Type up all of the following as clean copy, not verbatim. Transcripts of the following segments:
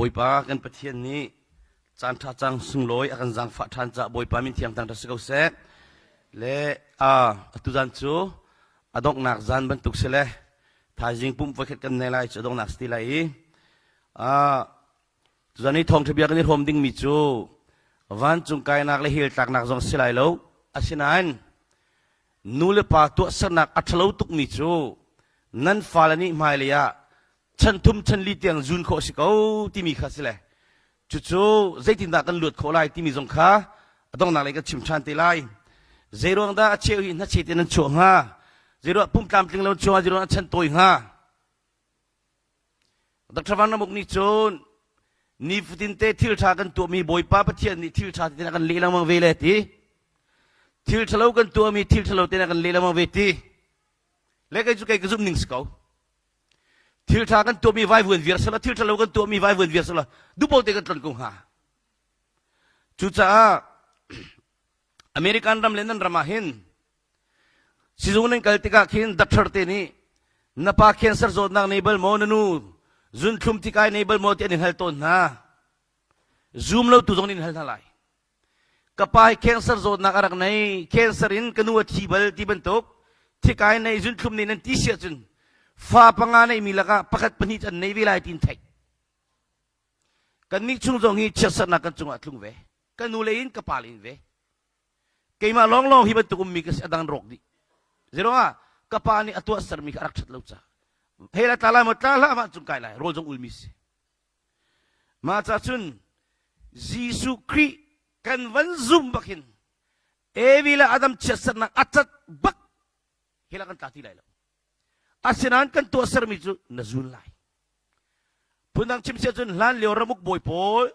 Bawipa kan Pathian nih caan ṭha cang sunglawi a kan zaangfah ṭhan caah Bawipa min thiang thangṭhat si ko seh. Le atu zan cu a donghnak zan bantuk si le thaizing pumh voikhat kan nei lai cu a donghnak si ti lai i tuzan i thawngṭha bia kan i hrawm dingmi cu vancung kainak le hell tlaknak zong si lai lo. Asinain nu le pa tuahsernak a ṭhalo tukmi cu nan fale nih hmailei ah chan thum chan li tiang zun khawh si ko timi kha si le cucu zeitindah kan luat khawh lai timi zong kha a donghnak lei kan chim ṭhan te lai. Zeiruang dah a cheu hi hnachet in an chuah hnga? Zeiruang pum tlamtling lo an chuah hnga? Zeiruang an chan tawi hnga? Dr. Van Ramuk nih cun nifatin te thil ṭha kan tuahmi Bawipa Pathian nih thil ṭha tein a kan leh lengmang ve le ti. Thil ṭhalo kan tuahmi thil ṭhalo tein a kan leh lengmang ve ti. Le kei cu kei ka zumh ning si ko. Thil ṭha kan tuahmi vaivuan viar sela, thil ṭhalo kan tuahmi vaivuan viar sela, duhpaoh te kan tlon ko hnga. Cucaah American ram le nan ram ah hin sizung nan kal tikah khin doctor te nih na pa cancer zawtnak nei bal maw na nu zunthlum thikai nei bal maw ti an in hal tawn hna. Zum lo tu zong nih in hal hna lai. Ka pa hi cancer zawtnak a rak nei, cancer in ka nu a thi bal ti bantuk thikai nei zunthlum nih nan ti si ahcun fa panga neimi lakah pakhat pahnih cu an nei ve lai tiin theih. Kannih chung zong hi chiatsernak kan cungah tlung ve. Ka nu lei in ka pa lei in ve. Keimah lawnglawng hi bantuk ummi ka si a dang rawk dih. Zeiruangah ka pa nih a tuahsermi kha a rak ṭhat lo caah. Hei la tla lai maw tla hlah mah cung kai lai rawl zong ulmi si. Mah ca cun Jesuh Khrih kan van zum bak hin Evi le Adam chiatsernak a cat bak hi la kan tla ti lai lo. Asinain kan tuahsermi cu na zun lai. Phundang chim siah cun hlan lio ramuk bawi pawl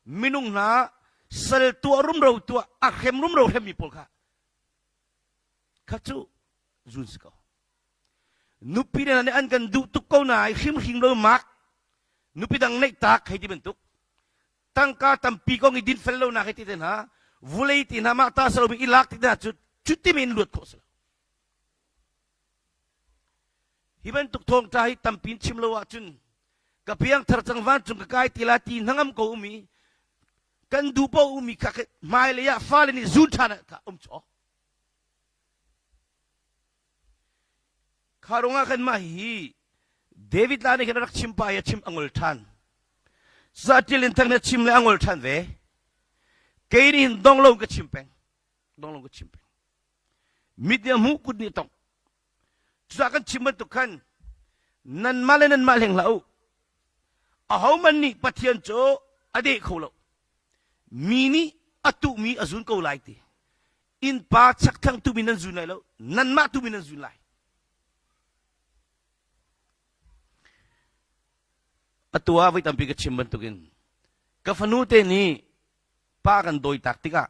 minung hna sal tuah rumro tuah a hrem rumro hremmi pawl kha kha cu zun si ko. Nupi le nih an kan duh tuk ko na hrimhrim lo mak nupi dang neih tak hei ti bantuk tangka tampi kong i dinfel lo nak hei ti te hna vulei ti hna mah ta salomi i lak ti hna cu cuti men luat khawh si lo. Hi bantuk thawngṭha hi tampi in chim lo ahcun ka piangthar cang vancung ka kai ti la ti hnangam ko umi kan duh paoh umi kha hmailei ah fale nih zun ṭhan ah kha um cu Kha ruangah khan mah hi David la nih khan a rak chim pa i a chim a ngol ṭhan. Saṭil in thang nih a chim le a ngol ṭhan ve. Kei nih hin dong lo ka chim peng. Dong lo ka chim peng. Mit nih a hmuh, kut nih a tongh. Cucaah kan chim bantuk khan nanmah le nanmah hleng hlah u. Ahohmanh nih Pathian cu a deh kho lo. Mi nih a tuhmi a zun ko lai ti. Innpa chakthlang tumi nan zun lai lo, nanmah tumi nan zun lai. Atu ah voi tampi ka chim bantukin ka fanu te nih pa kan dawi tak tikah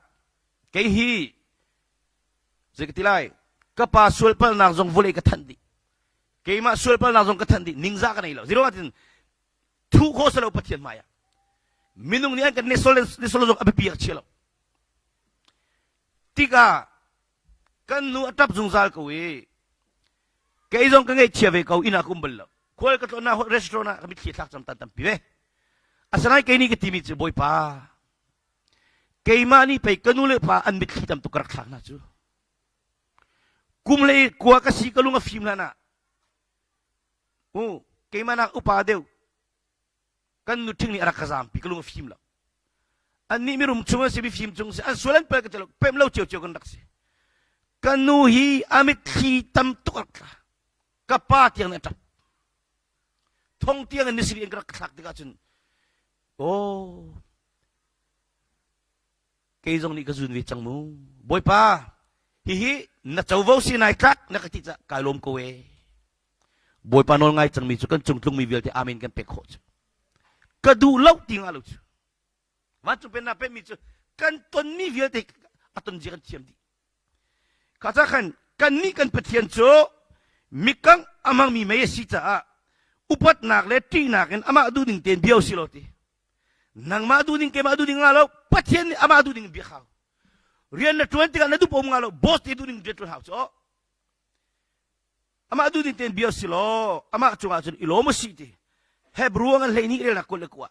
kei hi zei ka ti lai ka pa sualpalnak zong vawlei ka thanh dih keimah sualpalnak zong ka thanh dih ningzah ka nei lo zero tin thu kho salo pathian hmai ah minung nih an kan nesol nesol zong a biapi a chia lo tikah kan nu a tap zungzal ko i kei zong ka ngaihchia ve ko inn ah ka um bal lo khual ka tlawn restaurant ah ka mitthli thlak cam tan tampi ve asinain kei nih ka timi cu bawipa keimah nih pei ka nu le pa an mitthli tam tuk ka rak thlak hna cu kum le kua ka si ka lung a fim hlan ah u keimah nak upa deuh kan nu ṭhing nih a rak ka zaampi ka lung a fim lo annih mirum chung an si mifim chung si an sual an pal ka ti lo pem lo cio cio kan rak si ka nu hi a mitthli tam tuk rak tla ka pa tiang nih a ṭap thong tiang in nisiri in ka rak thlak tikah cun aw kei zong nih ka zun ve cang mu bawipa hihi na covo si nai tlak na ka ti ca kai lawm ko e bawipa nawl ngai cangmi cu kan cung tlungmi vialte amen kan pek khawh cu ka duh lo ti nga lo cu vancung pennak pekmi cu kan tonmi vialte a ton zia kan thiam dih Kha ca khan kannih kan Pathian cu mikang a hmangmi mei a si caah upatnak le ṭihnak in amah duhning tein bia usih law ti. Nangmah duhning keimah duhning nga lo Pathian nih amah duhning bia hau. Rian na ṭuan tikah na duh pom nga lo boss te duhning rian ṭuan hau cu. Amah duhning tein bia usih law amah cungah cun i lawm usih ti. Hebrew ngan 12 relnak 21.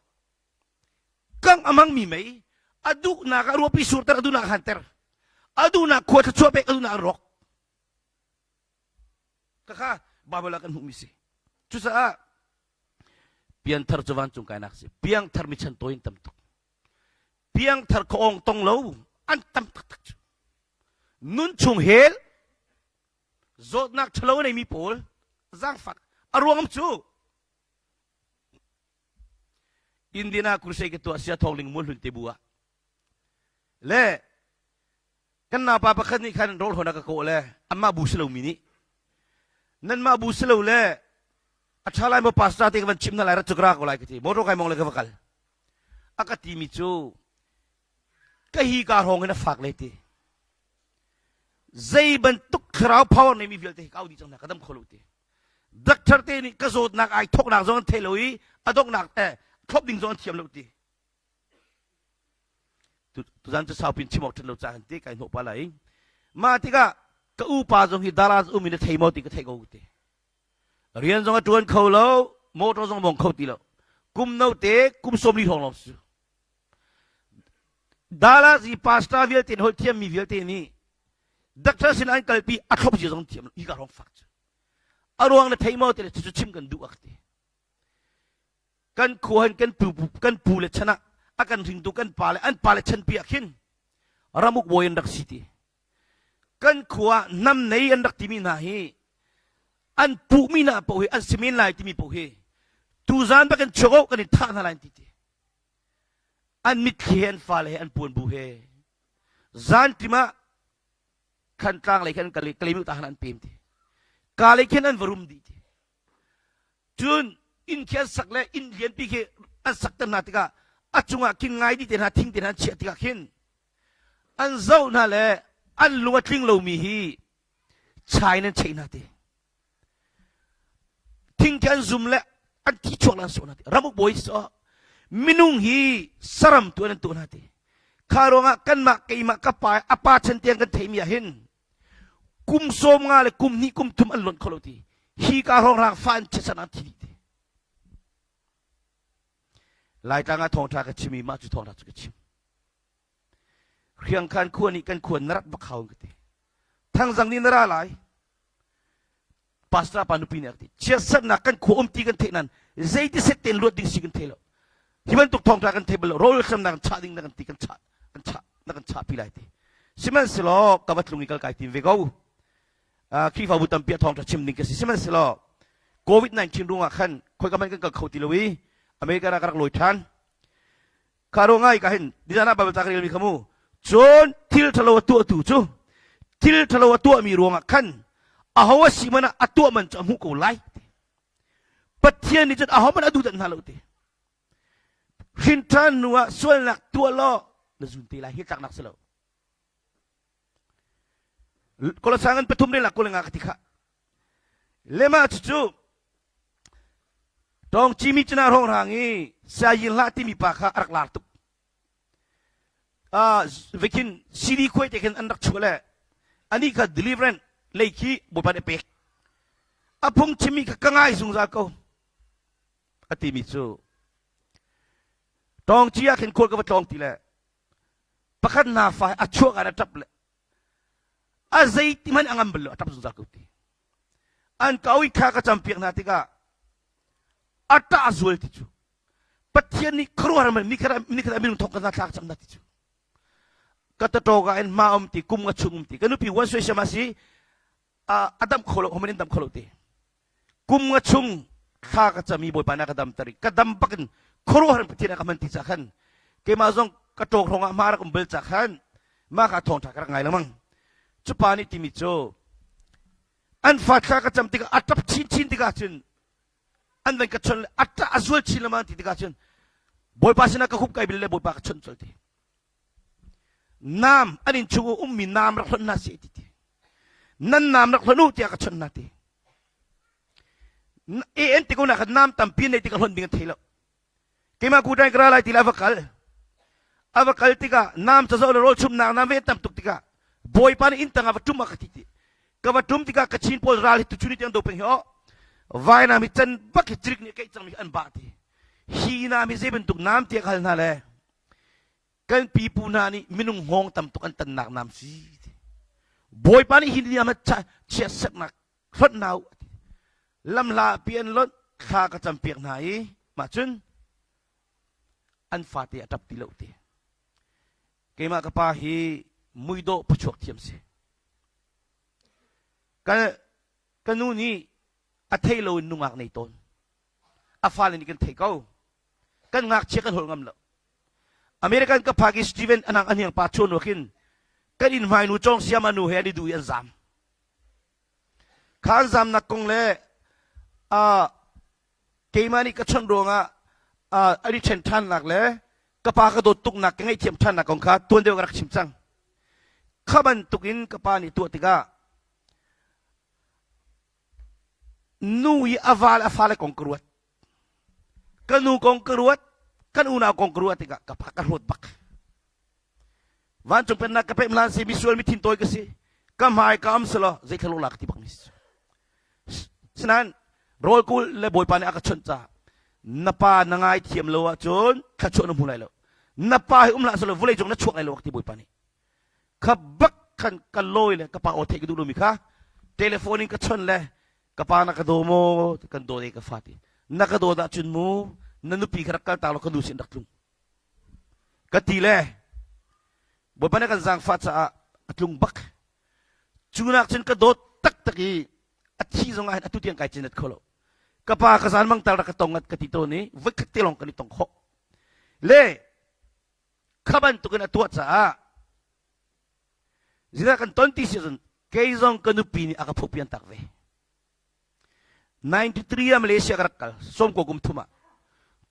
Kangh a hmangmi mei a duhnak ah ruahpi surter a duhnak hanter a duhnak khua thluachuah pek a duhnak rawk Khakha Bible ah kan hmuhmi si. Cucaah pianthar cu vancung kainak si. Piangthar mi chan tawi in tam tuk. Piangthar khaawng tong lo an tam taktak cu. Nun chung hel zawtnak ṭhalo a neimi pawl zaangfak a ruangam cu Indiana crusade ka tuah sia thawng ling mual hlun te bu ah le Kan naupa pakhat nih khan rawl hawn a ka kawh le anmah bu si lomi nih nanmah bu si lo le a ṭha lai maw pastor te ka van chimh hna lai rat cu ka ra ko lai ka ti motor kai mong le ka va kal a ka timi cu ka hi ka hrawng in a fak le ti zei bantuk thlarau power neimi vialte hi ka au dih cang hna ka dam kho lo ti doctor te nih ka zawtnak ai thawknak zong an thei lo i a donghnak eh thlop ding zong an thiam lo ti Tuzan cu saupin chim awk ṭhat lo caah ti kai hnawh pa lai. Mah tikah ka upa zong hi Dallas um in a thei maw ti ka theih ko ti. Rian zong a ṭuan kho lo, motor zong mong kho ti lo. Kum no te kum 40 hrawng lawng si. Dallas i pastor vialte holh thiammi vialte nih doctor sin an kalpi a thlop zia zong thiam lo. Hi ka hrawng fak cu. A ruang na thei maw ti le cucu chim kan duh ak ti. Kan khua hin kan pu kan pu le chan ah a kan hringtu kan pa le an pa le chan pi ah khin ramuk bawi an rak si ti. Kan khua nam nei an rak timi hna hi an puhmi hna paoh hi an si men lai timi paoh hi tuzan bak in chuak kan in thah hna lai ti ti. An mitthli he an fale he an puanbu he zan tim ah Thantlang lei khan Kalay ta han an pem ti. Ka lei khin an va rum dih ti. Cun inn khi an sak le inn lianpi khi an sak ter hna tikah a cungah khin ngai dih te hna thing te hna an chiah tikah khin an zoh hna le an lung a tling lomi hi chai in an cheih hna ti. Thing khi an zum le an thi chuak le an sawh hna ti. Ramuk bawi so minung hi saram tu an tuah hna ti. Kha ruangah kanmah keimah ka pa a pa chan tiang kan theimi ah hin kum 50 le kum hnih kum thum an lonh kho lo ti hi ka hrawng fa an chisan an thi dih ti Laitlang ah thawngṭha ka chim i mah cu thawngṭha cu ka chim Hriangkhan khua nih kan khua na rat bak hau ka ti Thangzang nih na ra lai pastor pa nupi nih a ti chiatsernak kan khua um ti kan theih nan zeiti set ten luat ding si kan thei lo hi bantuk thawngṭha kan thei bal lo rawl hramnak kan chah ding na kan ti kan chah kan chah na kan chah pi lai ti sihmanhsehlaw ka va tlung i kal kai tim ve ko Khrihfabu tampi a thawngṭha chim ding ka si sihmanhsehlaw COVID-19 ruangah khan khoi ka man kan kal kho ti lo i America ra ka rak lawi ṭhan Kha ruang ngai ka hin nizan ah Bible ca ka relmi kha mu cun thil ṭhalo a tuahtu cu thil ṭhalo a tuahmi ruangah khan aho a si man ah a tuah man cu a hmuh ko lai Pathian nih cun aho man a duh hna lo ti hrin ṭhan hnu ah sualnak tuah law na zun te lai hi tlaknak si lo Kolosai ngan pathum rel ah kul nga ka ti kha lema cucu tawng cimi cina rong rang i sayin hlah timi pa kha a rak lar tuk vekin CD khuai te khin an rak chuah le ani kha deliverance lei khi bawipa nih pek a phung chimmi kha ka ngai zungzal ko a timi cu tawng ci ah khin khual ka va tlawng ti le pakhat hna fa a chuak ah a ṭap le a zeiti hmanh a ngam bal lo a ṭap zungzal ko ti an ka oi kha ka campiak hna tikah a ṭah zual ti cu Pathian nih khuaruahhar man nikhat nikhat minung thong ka hna thla ka cam na ti cu ka taṭaw ka in hma um ti kum ka chung um ti ka nupi wan sui siam si a dam kho lo homan in dam kho lo ti kum nga chung thla ka cam i bawipa na ka dam tari ka dam bakin khuaruahhar Pathian a ka hman ti ca khan keimah zong ka ṭawk hrawng ah hma rak um bal ca khan mah ka thawngṭha ka rak ngai lengmang cu pa nih timi cu an fa thla ka cam tikah a ṭap chinchin tikah cun an van ka chon le a ṭah a zual chin lengmang ti tikah cun bawipa sinah ka hup kai bil le bawipa ka chon col ti Naam an inn chung ummi naam rak hlonh hna seh ti ti. Nan naam rak hlonh u tiah ka chawnh hna ti. AN ti ko na khan naam tampi nei ti ka hlonh ding an thei lo. Keimah kutai ka ra lai ti le a va kal. A va kal tikah naam cazoh le rawl chumnak naam ve tam tuk tikah Bawipa nih inn tangah va ṭum a ka ti ti. Ka va ṭum tikah Kachin pawl ral hi tuchun ni tiang do peng hi oh. Vainam hi can bak hi cirik nih keih cangmi an bah ti. Hi naam hi zei bantuk naam tiah ka hal hna le. Kan pipu hna nih minung hngawng tam tuk an tannak nam si. Bawipa nih hi ni ah chiatserhnak hlonh hna u. Lamhla pi an lonh thla ka campiak hna i mah cun an fate a ṭap ti lo ti. Keimah ka pa hi muidawh pachuak thiam si. Ka, ka nu nih a thei lo in nungak nei tawn. A fale nih kan thei ko. Kan ngakchia kan holh ngam lo. American ka phak i Steven anang aniang pa chuan khin kan inn hmai nu cawng siam anu he an i duh i an zam. Kha an zamnak kong le uh, keimah nih ka chawnh ruangah uh, an i ṭhen ṭhannak le ka pa ka dawt tuknak ka ngaihthiam ṭhannak kong kha tuan deuh ka rak chim cang. Kha bantukin ka pa nih tuah tikah nu i a va le a fale kong ka ruat. Ka nu kong ka ruat, kan unau kong ka ruat tikah ka pa ka hlawt bak. Vancung pennak ka pek hlan si misual mithin tawi ka si. Ka hmai ka am selaw zeithla la ka ti bak mi si. Sinain rawl kul le Bawipa nih a ka chawnh caah na pa na ngai thiam lo ahcun thluachuah na hmu lai lo. Na pa hi um hlah selaw vawlei cung na chuak lai lo ti Bawipa nih. Kha bak khan ka lawi le ka pa aw theih ka duh lomi kha telephone in ka chawnh le ka pa na ka daw maw kan daw e ka fa ti. Na ka dawt ahcun mu na nupi kha rak kal tak law ka nu sin rak tlung. Ka ti le Bawipa nih kan zaangfah caah a tlung bak. Cu nak cun ka dawt taktak i a thi zong ah hin atu tiang kai cinat kho lo. Ka pa ka zan mang tal rak ka tong ngat ka ti tawn i voikhat te lawng kan i tong khawh. Le kha bantukin a tuah caah zeidah kan ton ti si cun kei zong ka nupi nih a ka phuhpian tak ve. 93 ah Malaysia ka rak kal sawmkua kum thum ah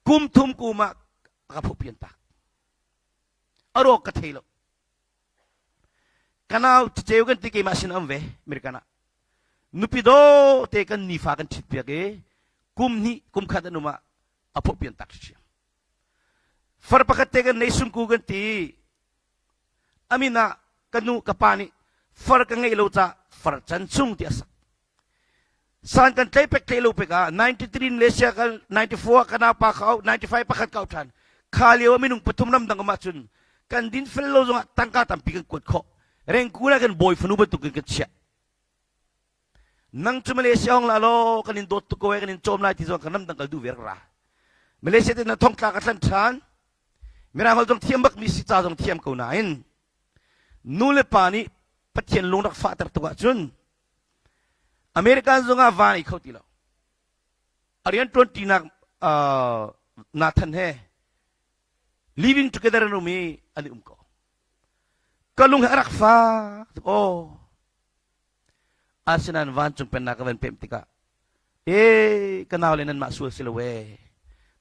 kum thum kum ah a ka phuhpian tak. A rawk ka thei lo. Ka nau ceu kan ti keimah sin am ve American ah. Nupi do te kan nifa kan ṭhit piak i kum hnih kum khat an um ah a phuhpian tak ṭhiam. Far pakhat te kan nei sungku kan ti. Amin ah ka nu ka pa nih far ka ngeih lo ca far chan chung ti a sak. San kan tlei pek tlei lo pek ah 93 Malaysia kan 94 ka nau pa ka au 95 pakhat ka au ṭhan. Kha lio ah minung pathum ramdang um ahcun kan din fel lo zongah tangka tampi kan kuat khawh. Rengku le kan bawi fanu bantuk in kan chiah. Nang cu Malaysia hong la law kan in dawt tuk ko kan in cawm lai ti zong kan ramdang kal duh ve rak ra. Malaysia te na thongtla ka tlan ṭhan. Mirang holh zong thiam bak mi si ca zong thiam ko nain nu le pa nih Pathian lung rak fahter tuk ahcun American zongah van ei kho ti lo. A rian ṭuanṭinak uh, Nathan he living together an um i an i um ko. Ka lung he a rak fak tuk aw. Asinain vancung pennak ka van pemh tikah e ka nau le nanmah sual si lo e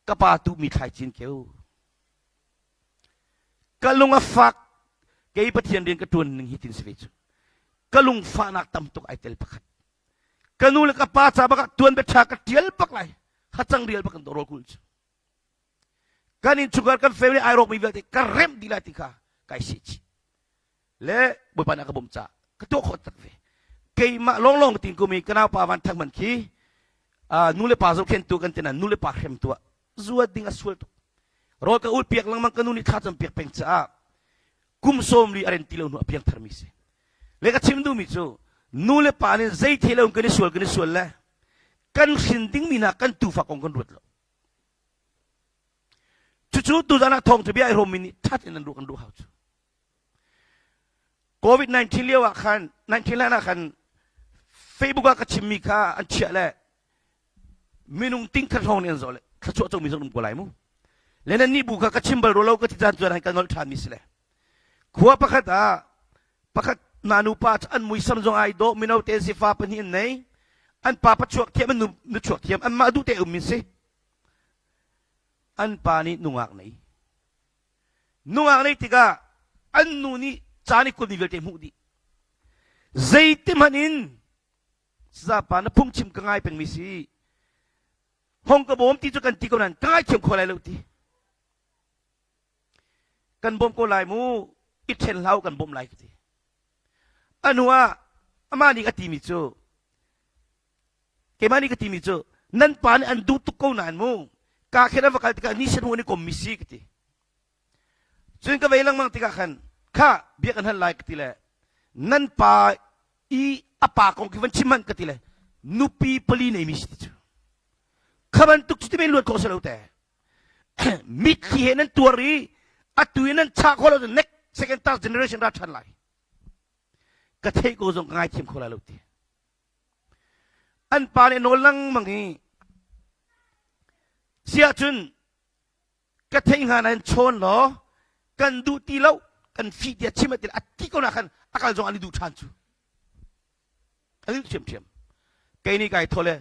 ka pa tu mi thlai cin keu ka lung a fak kei Pathian rian ka ṭuan ning hi tin si ve cu ka lung fahnak tam tuk ai tel pakhat ka nu le ka pa ca bak ah tuan bia ṭha ka ṭial bak lai hacang rial bak kan rawl kul cu kan innchungkhar kan family ai rawk mi vialte ka remh dih lai ti kha kai seh chih le Bawipa nih a ka bawmh caah ka tuah khawh tak ve keimah lawnglawng tin kum i ka naupa van thang man khi nu le pa zohkhentu kan tina nu le pa hrem tuah zuat ding a sual tuk rawl ka ul piak lengmang ka nu nih thla cam piak peng caah kum sawm li a ren ti lo hnu a piang tharmi si le ka chim duhmi cu nu le pa nih zei thei lo kan i sual kan i sual le kan hrin dingmi hna kan tufa kong kan ruat lo cucu tuzan ah thawngtha bia ai hrawmmi nih that in an ruah kan ruah hau cu COVID-19 lio ah khan 19 hlan ah khan Facebook ah ka chimmi kha an chiah le minung ting khat hrawng nih an zoh le thluachuah comi zong um ko lai mu le nan nih bu kha ka chim bal ro lo ka ti caan cuan kan nolh ṭhan mi si le khua pakhat ah pakhat na nupa cu an muisam zong ai dawh mino te si fa pahnih an nei an pa pa chuak thiam an nu, nu chuak thiam an mah duh te um min si an pa nih nungak nei Nungak neih tikah an nu nih caan i kulmi vialte hmuh dih. Zeiti hmanh in sazapa na phungchim ka ngai pengmi si. Hong ka bawm ti cu kan ti ko nain ka ngaithiam kho lai lo ti. Kan bawm ko lai mu, i ṭhen hlah u kan bawmh lai ka ti. A hnu ah amah nih a timi cu Keimah nih ka timi cu nan pa nih an duh tuk ko nain mu ka khen a va kal tikah ni sen hu an i kommi si ka ti. Cun ka vei lengmang tikah khan kha bia kan hal lai ka ti le nan pa i a pa kong khi van chim hmanh ka ti le nupi pali neimi si ti cu. Kha bantuk cu ti men luat khawh si lo te. Mitthli he nan tuar i atu i nan chah khawh lo cun next second third generation ra ṭhan lai. Ka theih ko zong ka ngaithiam kho lai lo ti. An pa nih nawl lengmang i siah cun ka theih hnga nain chawn law kan duh ti lo kan fih tiah chim a ti ko na khan a kal zong an i duh ṭhan cu an i duh ṭhiamṭhiam kei nih kai thaw le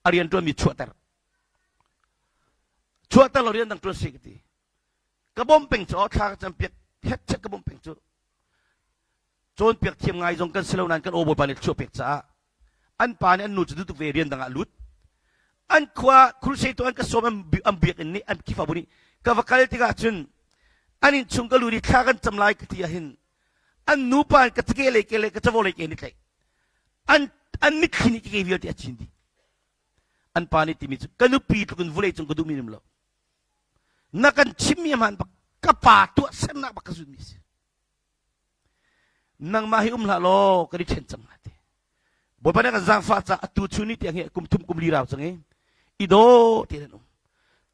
a rian ṭuanmi chuahter chuahter lo rian dang ṭuan si ka ti ka bawm peng cu thla ka cam piak het chet ka bawm peng cu cawnpiak thiam ngai zong kan si lo nain kan aw bawipa nih chuah pek caah an pa nih an nu cu duh tuk ve rian dang ah lut an khua crusade tu an ka sawm an biakinn nih an khrihfabu nih ka va kal tikah cun an inn chung ka lut i thla kan cam lai ka ti ahhin an nupa in ka ke lei ke le ka cavo lei ke ni tlaih an an mitthli nih ke vialte a chin dih an pa nih timi cu ka nupi tluk in vulei cung ka duhmi um lo na kan chimmi hmaan bak ka pa tuah sernak bak ka zunmi si Nangmah hi um hlah law kan i ṭhen cang hnga ti. Bawipa nih kan zaangfah caah atu chun ni tiang hi kum thum kum li rau cang i i daw ti an um.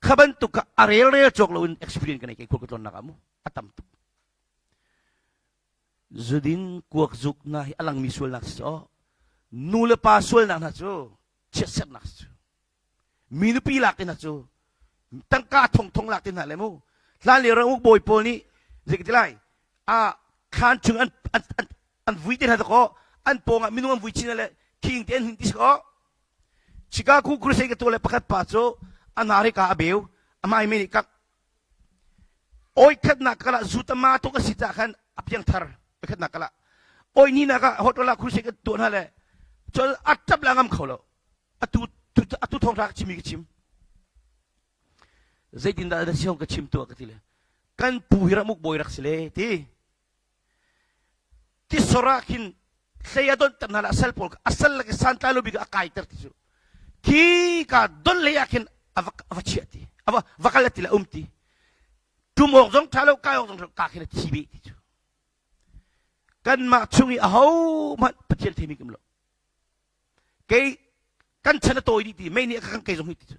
Kha bantuk kha a relrel cawk loin experience ka nei kei khua ka tlawnnak ah mu a tam tuk. Zudin kuak zuk na hi a langmi sualnak si cu nu le pa sualnak hna cu chiatserhnak si cu. Mi nupi lak te hna cu tangka thongthong lak te hna le mu hlan lio ramuk bawi pawl nih zei ti lai a thlan chung an an an an vui te hna dakaw an pawng ah minung an vui chin le king te an hin ti sikaw Chicago crusade ka tu le pakhat pa cu a hnar ka a beu a mai me nih kak oi khatnak kala zutama tuk a si ca khan a piang thar khatnak kala oi ni nak ah hotel ah crusade ka tu hna le cun a tap la ngam kho lo atu atu thawngtha ka chimmi ka chim zeitindah na si hong ka chim tuah ka ti le kan pu hi ramuk bawi rak si le ti tisor ah khin hlei a donh ter hna le a sal pawl a sal lak i santlai lo bik a kai ter ti cu khi ka don lei ah khin a va a va chiah ti a va va kal ti le um ti tum awk zong tha lo kai awk zong tha ka khin a thi be ti cu kanmah chung i aho hmanh Pathian theimi kim lo Kei kan chan a tawi dih ti mei nih a ka kan kei zong hi ti cu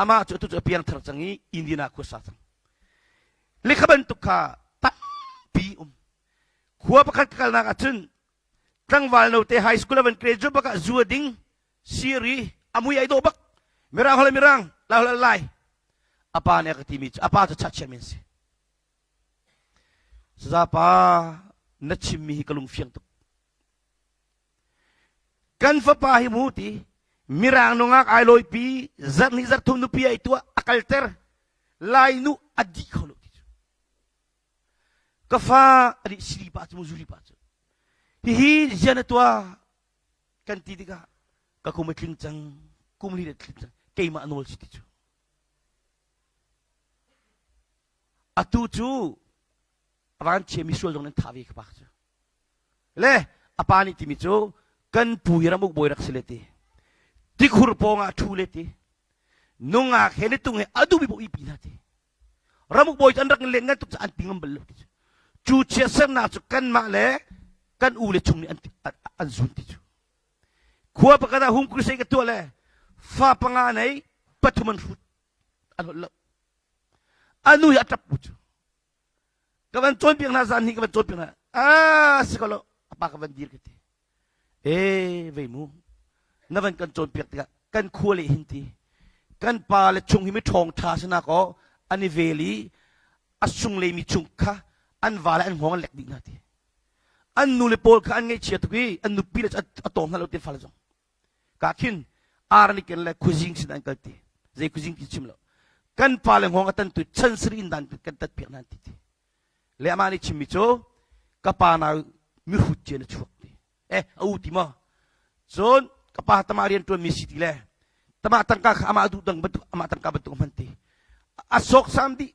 amah cu atu cu a piang thar cang i Indiana khua sa cang. Lekha bantuk kha tampi um. Khua pakhat ka kalnak ahcun tlangval note high school a van graduate bak ah zu a ding siri a mui ai dawh bak mirang hol mirang lai hol lai a pa nih a ka timi cu a pa cu chachia men si Sazapa na chimmi hi ka lung fiang tuk Kan fapa hi mu ti Mirang nungak ai lawipi zarh hnih zarh thum nupi ai tuah a kalter Lai nu a dih kho lo ti cu. Ka fa a dih sili pa cu mu zuli pa cu. Hihi zian a tuah kan ti tikah ka kum a tling cang kum li a tling cang keimah nawl si ti cu. Atu cu a van chiami sual zong nan tha ve ka pa cu. Le a pa nih timi cu kan pu hi ramuk bawi rak si le ti. Tikhur pawng ah ṭhu le ti. Nungak he le tung he a duhmi paoh ipi hna ti. Ramuk bawi cu an rak in len ngan tuk cu an ti ngam bal lo ti cu. Cu chiatsernak cu kanmah le kan u le chung nih an, an zun ti cu. Khua pakhat ah home crusade ka tuah le fa panga nei pathum an hrut an holh lo. Anu hi a ṭap bu cu. Ka van cawnpiak hna zan hi ka van cawnpiak hna. Ah si ko lo a pa ka van dir ka ti. E vei mu na van kan cawnpiak tikah kan khua le hin ti kan pa le chung hi mi ṭhawng ṭha si na kaw an i vel i a sung mi chung kha an va le an hngawng an lek dih hna ti. An nu le pawl kha an ngaihchia tuk i an nupi le a tawng hna lo ti fale zong. Ka khin ar ni ken le khuazing sin an kal ti. Zei khuazing ti chim lo. Kan pa le hngawng a tan tu chan sari in dan kan tat piak nan ti ti. Le amah nih chimmi cu ka pa nau mihrut cian a chuak ti. Eh a u ti maw? Cun ka pa tama rian ṭuan mi si ti le tama tangka kha amah duh dang bantuk amah tangka bantuk hman ti. A sok sam dih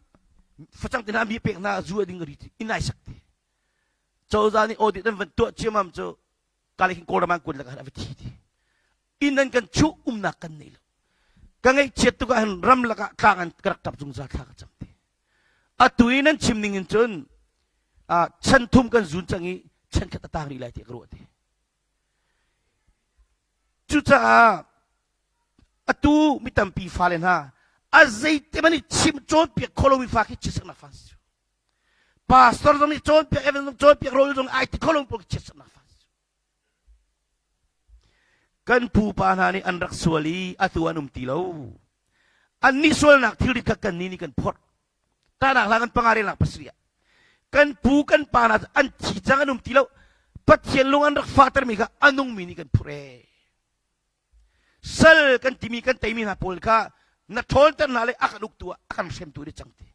facang te hna mi pek hna zu a ding ri ti inn ai sak ti. Cozah nih audit an van tuah ciamam cu kale hin Kawlram an kun lakah a va thi ti inn an kan chuh umnak kan nei lo ka ngaihchiat tuk ah hin ram lakah tlang an ka rak ṭap zungzal thla ka cam ti atu i nan chim ning in cun. Chan thum kan zun cang i chan khat a tang rih lai tiah ka ruah ti. Cucaah atu mi tampi fale hna a zeite man i chim cawnpiak kho lomi fa khi chiatsernak fa si. Pastor zong nih cawnpiak, evan zong cawnpiak, rawl zong ai ti kho lomi pawl khi chiatsernak fa si. Kan pupa hna nih an rak sual i atu an um ti lo. Annih sualnak thilri kha kannih nih kan phorh. Tahnak hla kan panga relnak pasarih ah. Kan pu kan pa hna an thi cang an um ti lo. Pathian lung an rak fahtermi kha a nungmi nih kan phurh ee. Sal kan timi kan teimi hna pawl kha na ṭhawnter hna le a kan uktu ah a kan hremtu ni cang ti.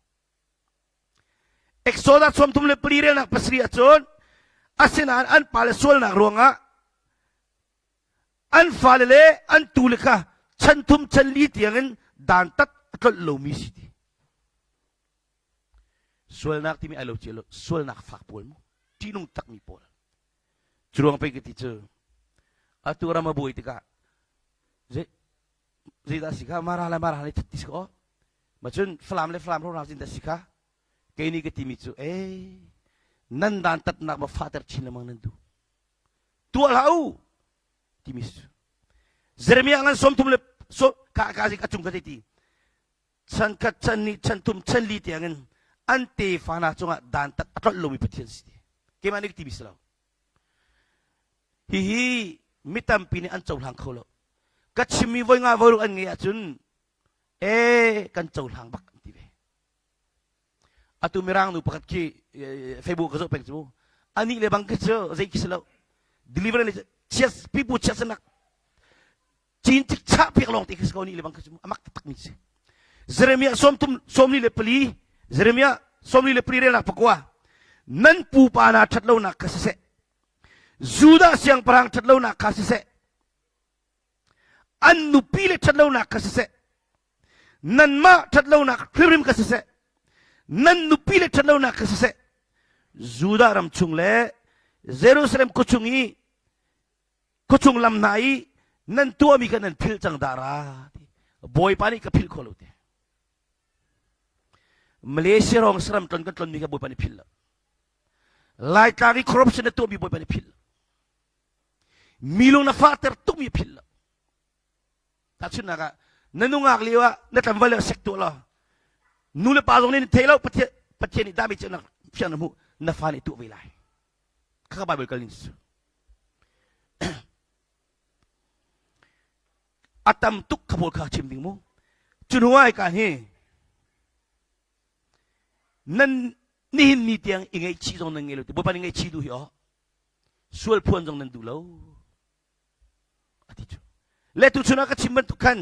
Exodus 34 relnak pasarih ahcun asinain an pale sualnak ruangah an fale le an tule kha chan thum chan li tiangin dantat a tlolh lomi si ti. Sualnak timi ai lo cia lo sualnak fak pawl mu ṭihnung takmi pawl. Cu ruang pei ka ti cu atu ram a buai tikah zeidah si kha mara le mara nih that ti si ko ma cun Falam le Falam ro cin dah si kha kei nih ka timi cu ee nan dan tatnak ma fahter chin lengmang nan duh tuah hlah u timi si Jeremiah ngan 30 le so ka ka zik a cung ka ti chan khat chan ni chan thum chan li tiangin an tefa hna cungah dan tat a tlolh lomi Pathian si ti keimah nih ka timi si lo Hihi mi tampi nih an cohlang kho lo. Ka chimmi voi nga voi ruk an ngeih ahcun ee kan cohlang bak an ti ve. Atu mirang nu pakhat khi Facebook ka zoh peng cu anih le bang khi cu zei khi si lo. Delivery le chias pipu chias nak cin cik chah piak lawng te khi si ko nih le bang khi cu amak taktak mi si. Jeremiah sawmthum sawmli le pali Jeremiah sawmli le pali relnak pakua nan pupa hna ṭhatlonak kha siseh Judah siangpahrang ṭhatlonak kha siseh an nupi le ṭhatlonak kha siseh nanmah ṭhatlonak hrimhrim kha siseh nan nupi le ṭhatlonak kha siseh Judah ram chung le Jerusalem khuachung i khuachung lam hna i nan tuahmi kha nan philh cang dah ra Bawipa nih ka philh kho lo te Malaysia rong saram tlon kan tlonmi kha Bawipa nih philh lo Laitlang i corruption na tuahmi Bawipa nih philh lo mi lung na fahter tukmi philh lo tahchunhnak ah na nungak lio ah na tlangval le sek tuah law nu le pa zong nih thei lo Pathian Pathian nih dami ceunak fiang na hmuh na fa nih tuah ve lai Khaka Bible kal ning cu. A tam tuk kha pawl kha chim ding mu. Cu hnu ai ka hi nan nihin ni tiang i ngaihchih zong nan ngei lo ti Bawipa nih ngaihchih duh hi aw sual phuan zong nan duh lo ati cu le tu chun ah ka chim bantuk khan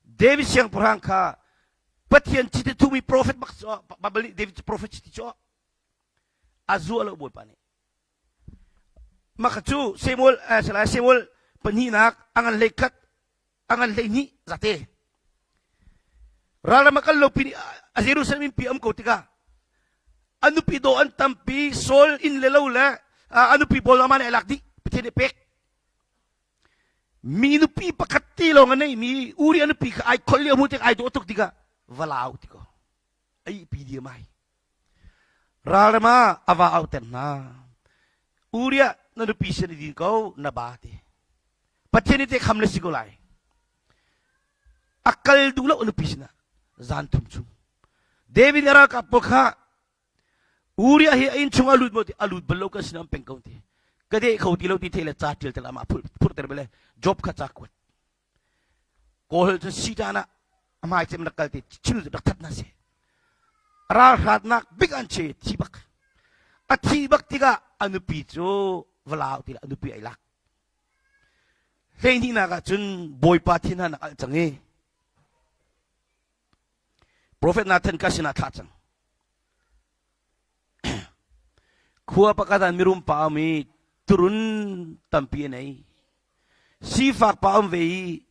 David siangpahrang kha Pathian chiti thumi prophet bak cu Bible nih David prophet chiti cu a zuah lo Bawipa nih maka cu Samuel eh, salai Samuel pahnihnak a ngan hlei khat a ngan hlei hnih zate ralram a kal lo pi a Jerusalem in pi am ko tikah a nupi do an tampi Saul inn le lo le a nupi pawl ama nih a lak dih Pathian nih pek mi nupi pakhat ti lawng a nei mi Uri a nupi kha ai khol lio mu tik ai dawh tuk tikah valau ti ko ai pi diam ai Ralram ah a va auhter hna. Uriah na nupi sin i din ko na ba ti. Pathian nih te kham le si ko lai. A kal duh lo nupi sinah zan thum chung. David nih ralkap pawl kha Uriah hi a inn chung a lut maw ti a lut bal lo kan sinah an peng ko ti. Ka deh kho ti lo ti the le ca ṭial tel amah phurh ter bele Job kha ca kuat. Kawl cu Sidan ah a hmai cem rak kal ti chim rak that na si. Ralhratnak bik an che thi bak. A thi bak tikah a nupi cu valau ti a nupi ai lak. Hleihnihnak ah cun Bawipa thin han alh cang i Prophet Nathan ka sinah thlah cang. Khua pakhat ah mirum pa um i turun tampi a nei. Sifak pa um ve i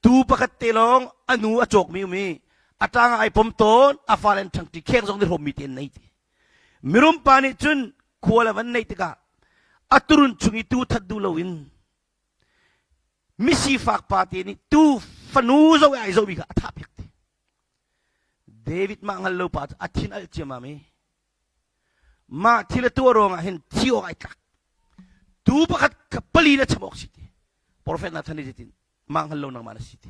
tuu pakhat te lawng a nu a cawkmi um i a ṭang ah ai pom tawn, a fale an ṭhangṭi, kheng zong nih hrawmmi te an nei ti. Mirum pa nih cun khua le van neih tikah a turun chung i tuu that duh loin misifak pa te nih tuu fanu zoh i ai zohmi kha a thah piak ti. David mah hngal lo pa cu a thin alh ciammam i. Mah thil a tuah ruangah hin thi awk ai tlak. Tu pakhat kha pali na cham awk si ti. Profet Nathan nih zeitin mah hngal lo nangmah na si ti.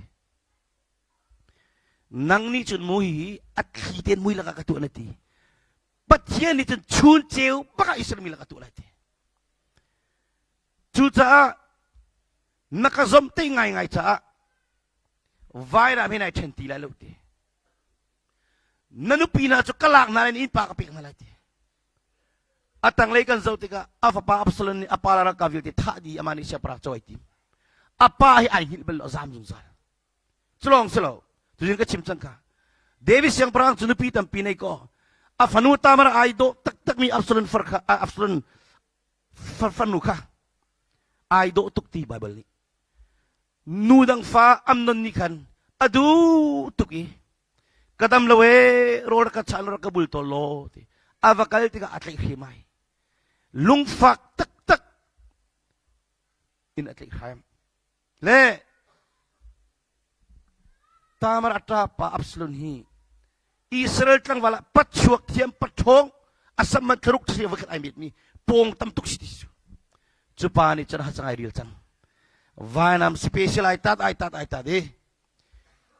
Nang nih cun mui hi a thli tein mui lakah ka tuah na ti. Pathian nih cun chun ceu bakah Israel mi lakah tuah lai ti. Cucaah na ka zomhtaih ngaingai caah vairam hi nai ṭhen ti lai lo ti. Na nupi hna cu ka lak hna lai innpa ka pek hna lai ti. A tanglei kan zoh tikah a fapa Absalom nih a pa le ralkap vialte thah dih amah nih siangpahrang co ai tim. A pa hi ai hngilh bal lo, a zaam zungzal. Culawng si lo, tuzing ka chim cang kha. David siangpahrang cu nupi tampi nei kaw a fanu Tamar ai dawh taktakmi Absalom far kha Absalom fanu kha ai dawh tuk ti Bible nih. Nu dang fa Amnon nih khan a duh tuk i ka dam lo ee rawl rak ka chah rak ka bul tawl law ti a va kal tikah a tlaih hrim ai. Lungfak taktak in a tlaih hrim. Le Tamar a ṭapa Absalom hi Israel tlangval ah pachuak thiam paṭhawng a sam man thlaruk thasi voikhat ai metmi pawng tam tuk si ti cu. Cu pa nih cun hacang ai ril cang. Vainam special ai tat ai tat ai tat i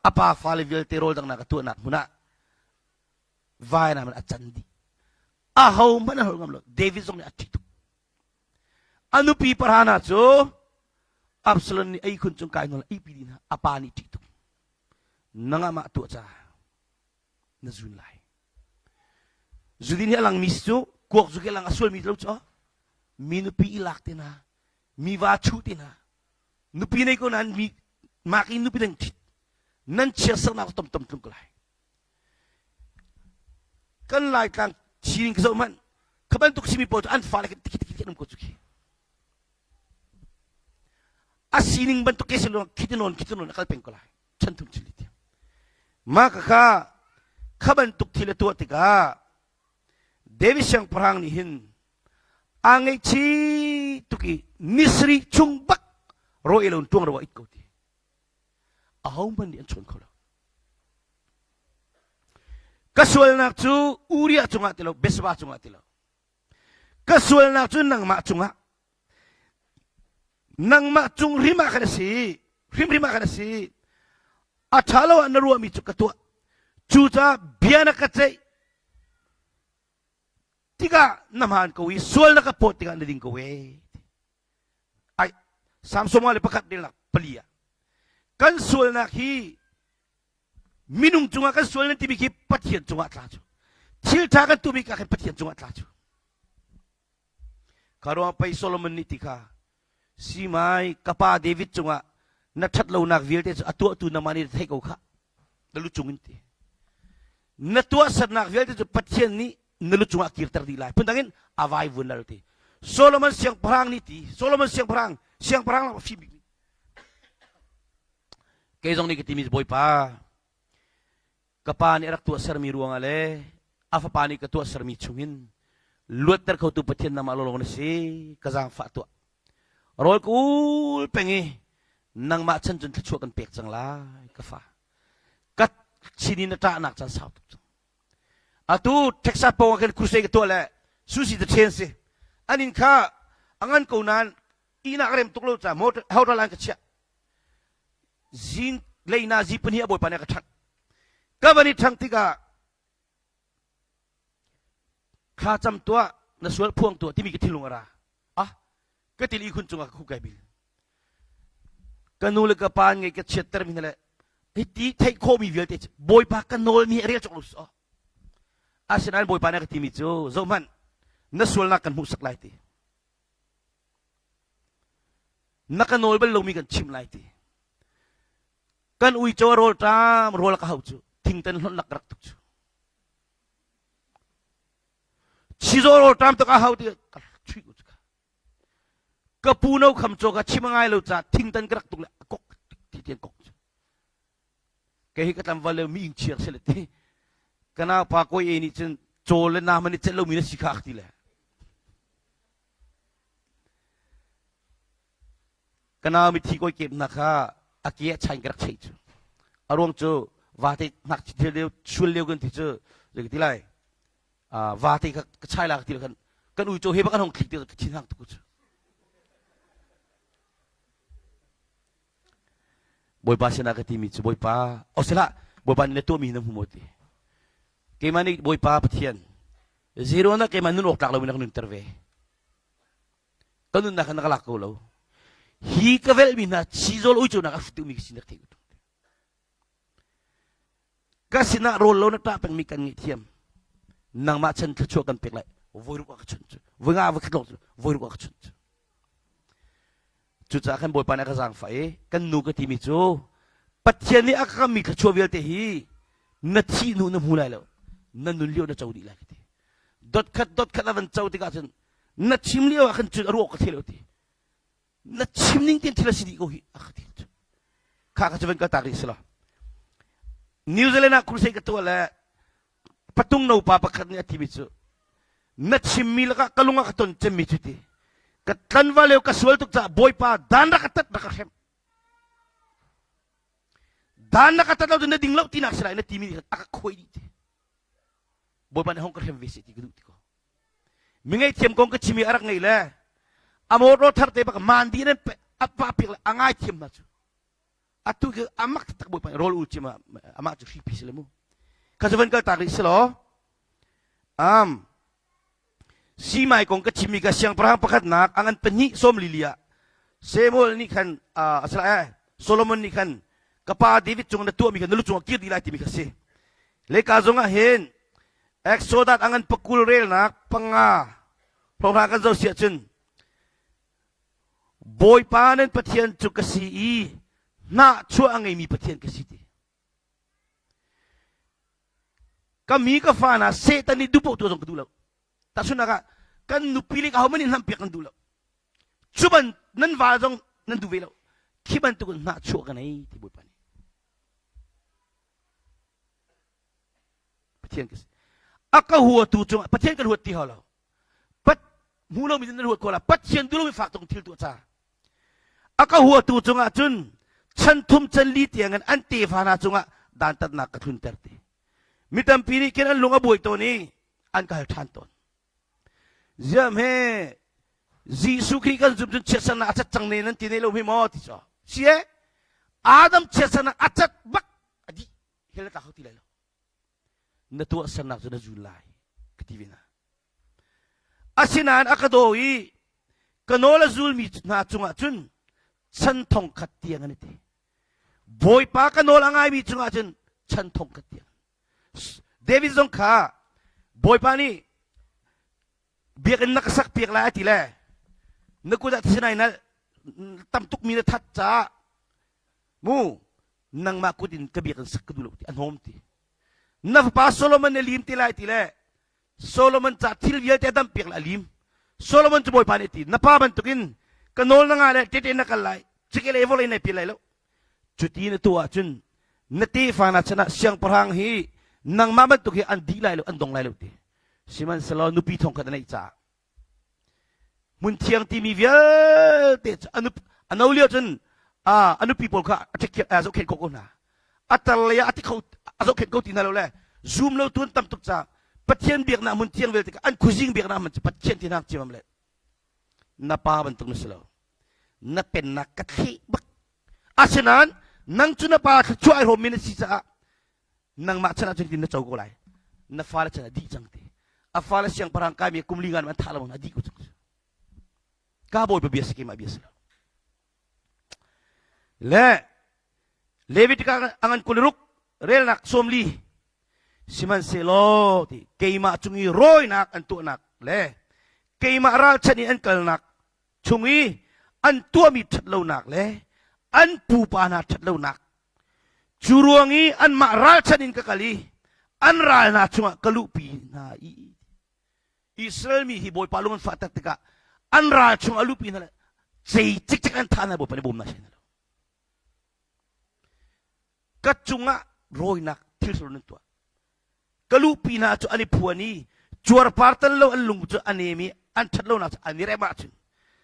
a pa fale vialte rawl dangnak a tuahnak hmun ah vainam in a can dih. Aho hmanh a hol ngam lo. David zong nih a ṭih tuk. A nupi parhana cu Absalom nih ei khun cung kai nawl eipi dih hna. A pa nih ṭih tuk. Nangah mah tuah ca na zun lai. Zudin hi a langmi si cu kuak zu ke lang a sualmi lo cu mi nupi i lak te hna, mi va chuh te hna, nupi nei ko nain mi mak in nupi dang ṭhit nan chiarsaknak tom tom tlung ko lai. Kan Laitlang sining ka zoh hmanh kha bantuk simi pawl cu an fale khin tikhi tikhi an um ko cu khi. A sining bantuk ke si lo khiti nawn khiti nawn a kal peng ko lai. Chan thum chili tiang. Mah ka kha kha bantuk thil a tuah tikah David siangpahrang nih hin aa ngaihchih tuk i nisarih chung bak raw ei lo in tuang ro a it ko ti. Ahohmanh nih an chawn kho lo. Ka sualnak cu Uriah cungah ti lo, Bethsheba cungah ti lo. Ka sualnak cu nangmah cungah nangmah cung hrim ah khan a si hrimhrim ah khan a si a ṭha lo ah na ruahmi cu ka tuah cucaah bia na ka ceih tikah na hmaan ko i sual na ka phawt tikah na ding ko e ai Samson le pakhat relnak pali ah kan sualnak hi minung cungah kan sual nan timi khi Pathian cungah tla cu thil ṭha kan tumi ka khin Pathian cungah tla cu kha ruang pei Solomon nih ti kha simai ka pa David cungah na ṭhat lonak vialte cu a tuahtu nangmah nih thei ko kha na lu cung in ti na tuahsernak vialte cu Pathian nih na lu cungah kirter dih lai phundang in a vai vun lal ti Solomon siangpahrang nih ti Solomon siangpahrang siangpahrang lak fim bik kei zong nih ka timi Bawipa ka pa nih a rak tuahsermi ruangah le a fapa nih ka tuahsermi chungin luatter khotu Pathian nangmah lawlaw na si ka zaangfah tuah rawl ka ul peng i nangmah chan cun thluachuah kan pek cang lai ka fa ka chin in na ṭahnak caan sau tuk cang atu Texas pawng ah khan crusade ka tuah le sushi the chain si an inn kha a ngan ko nain ihnak rem tuk lo ca motor hotel an ka chiah zing leina zi pahnih a bawipa nih a ka ṭhangh ka van i ṭhangh tikah thla cam tuah na sual phuang tuah timi ka thinlung a ra ah ka til ihkhun cungah ka khuk kai bil ka nu le ka pa ngei ka chiatter mi le hiti theih khawhmi vialte bawipa ka nawl mi a rel cawk lo so asinain bawipa nih a ka timi cu zohhmanh na sualnak kan hmuhsak lai ti na ka nawl bal lomi kan chim lai ti kan uico a rawl ṭam rawl ka hau cu thingtan hlonh lak rak tuk cu chizaw rawl ṭam tuk a hau ti ka chuih ko ka pu no kham caw ka chim ngai lo ca thingtan ka rak tuk le kok ti tian kok cu kei hi ka tlangval le mi ing chiar se le ti ka nau pa koi e nih cun caw le na man i celh lomi na si kha ti le Ka nau mithi kawi kepnak kha a ke a chain ka rak cheih cu. A ruang cu vate ngakchia thil lio sual lio kan ti cu zei ka ti lai. Vate ka ka chai la ka ti khan kan uico he bak an hong thlik ti ka thin hang tuk cu. Bawipa sinah ka timi cu Bawipa osela Bawipa nih na tuahmi hi na hmu maw ti. Keimah nih Bawipa Pathian zero na keimah nun awk tlak loin na ka nunter ve. Ka nunnak kha na ka lak ko lo. Hi ka velhmi hna chizol uico nak a hrut mi ka sin ka theih Ka sinah rawl lo na ṭah pengmi kan ngaihthiam. Nangmah chan thluachuah kan pek lai. Voi ruk a ka chun cu. Voi nga voi khat lawng cu. Voi ruk a ka chun cu. Cucaah khan Bawipa nih a ka zaangfah i kan nu ka timi cu Pathian nih a ka kammi thluachuah vialte hi na thih hnu na hmu lai lo. Na nun lio na co dih lai ka ti. Dot khat dot khat a van co tikah cun na chim lio ah khan cun a ruah ka thei lo ti. Na chim ning tein thil a si dih ko hi a ka ti kha kha cu van kal tak rih si lo New Zealand ah crusade ka tuah le patung no pa pakhat nih a timi cu na chimmi lakah ka lung ah ka ton cemmi cu ti ka tlanval lio ka sual tuk caah bawipa dan rak ka tat rak ka hrem dan na ka tat lo cu na ding lo tinak si lai na timi nih a ka khuai dih ti bawipa nih hong ka hrem ve seh ti ka duh ti ko Mi ngaihthiam kong ka chim i a rak ngei le a motor thar te bak maan dih in a pa pek le a ngaithiam hna cu atu khi a mak taktak bawipa rawl ul cim ah amah cu hripi si le mu kha cu van kal tak rih si law um simai kong ka chimmi ka siangpahrang pakhatnak a ngan pahnih sawm lili ah Samuel nih khan a sala eh Solomon nih khan ka pa David cung na tuahmi kha na lu cungah kir dih lai timi kha si leka zongah hin Exodus a ngan pakul relnak panga hrawhra kan zoh siah cun Bawipa nan Pathian cu ka si i hnahchuah a ngeimi Pathian ka si ti. Ka mi ka fa hna Satan nih duh paoh tuah zong ka duh lo. Tahchunhnak ah kan nupi le ka hohmanh nih hnampiak kan duh lo. Cu ban nan va zong nan duh ve lo. Khi bantuk in hnahchuah ka nei ti Bawipa nih. Pathian ka si. A ka huatu cungah Pathian kan huat ti hau lo. Pat hmu lomi nan huat ko la. Pathian duh lomi fak tuk thil tuah ca. A ka huatu cungah cun chan thum chan li tiang in an tefa hna cungah dantatnak ka thlunter ti. Mi tampi nih khin an lung a buai tawn i an ka hal ṭhan tawn. Ziam he Jesuh Khrih kan zumh cun chiatsernak a cat cang ne nan ti ne lo hme maw ti cu. Si e Adam chiatsernak a cat bak a dih hell na tla kho ti lai lo na tuahsernak cu na zul lai ka ti ve hna asinain a ka daw i ka nawl a zulmi hna cungah cun chan thong khat tiang an i ti bawipa ka nawl a ngaimi cungah cun chan thong khat tiang David zong kha bawipa nih biakinn na ka sak piak lai a ti le na kut ah thisen ai nal tam tuk mi na that caah mu nangmah kut in ka biakinn sak ka duh lo ti a hnawm ti na fapa Solomon na lim ti lai ti le Solomon ca thil vialte a damh piak le a lim Solomon cu Bawipa nih ti na pa bantukin ka nawl na nga le tete na kal lai cike le vawlei nai pil lai lo cuti na tuah ahcun na tefa na chan ah siangpahrang hi nangmah bantuk hi an dih lai lo an dong lai lo ti sihmanhsehlaw nupi thong khat a neih caah Hmun thiang timi vialte cu a no lio cun a nupi pawl kha a zohkhenh khawh ko hna. A tar lei ah a ti kho a zohkhenh ko ti hna lo le zum lo tu an tam tuk caah Pathian biaknak hmun thiang vialte kha an khuazing biaknak hmun cu Pathian ti hna ciamam le na pa bantuk na si lo. Na pennak ka thleh bak. Asinain nang cu na pa thluachuah ai hrawmmi na si caah nangmah chan ahcun tin na co ko lai na fale chan a dih cang ti a fale siangpahrang kaimi kum li ngan an thah lo a dih ko cang ka bawipa bia si keimah bia si lo le Leviticus angan kuliruk relnak sawmli sihmanhsehlaw ti keimah cung i rawinak an tuahnak le keimah ralchanh i an kalnak chung i an tuahmi ṭhatlonak le an pupa hna ṭhatlonak Cu ruang i anmah ralchanh in ka kal i an ral hna chungah ka luhpi hna i Israel mi hi Bawipa lung an fah tak tikah an ral chung a luhpi hna le cei cikcek an thah hna Bawipa nih bawm hna seh lo. Ka cungah rawinak thil hrul nan tuah. Ka luhpi hna cu an i phuan i cuarpar tan lo an lung cu a nem i an ṭhat lonak cu an i rem ahcun